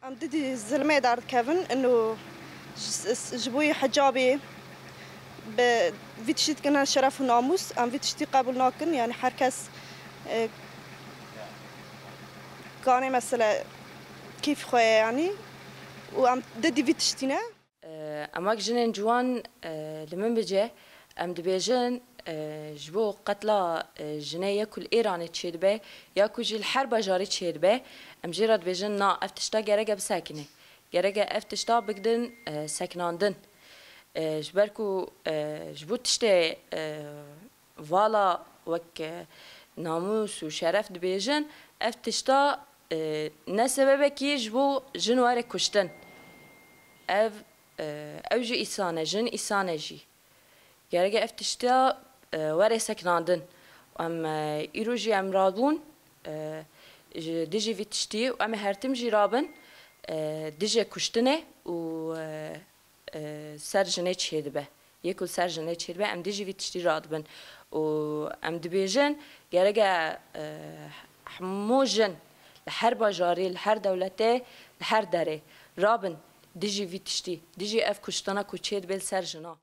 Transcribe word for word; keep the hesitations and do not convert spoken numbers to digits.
Em didî zilmê derdikevin, ino ji, ji bo yê hicabê bi vî tiştî dikine şeref û namûs, em vî tiştî qebûl nakin, yanî her kes, e, kanê mesele keyf xwe ye, yanî, û em didî vî tiştî ne. Em wek jinên ciwan, e, li min bice, em dibêjin, e, ji bo qetla, e, jinê ya ku li Êranê çêdibe, ya ku jî li her bajarî çêdibe, em jê re dibêjin, na, ev tişta gerek e bisekine. Gerek e ev tişta bigdin, e, sekinandin. E, ji ber ku, e, ji bo tiştê, e, vala wek, e, namûs û şeref dibêjin, ev tişta, e, ne sebebekî ji bo jin were kuştin. Ev, e, ew jî îsan e, jin îsan e jî. Gerek e ev tişta, e, were sekinandin. Em, e, îro jî em rabûn, e, ji dijî vî tiştî û em ê her tim jî rabin, e, dijî kuştinê û, e, e, ser jinê çêdibe. Yê ku li ser jinê çêdibe, em dijî vî tiştî radibin. Û em dibêjin, gerek e, e, hemû jin li her bajarî, li her dewletê, li her derê rabin dijî vî tiştî, dijî ev kuştina ku çêdibe li ser jina.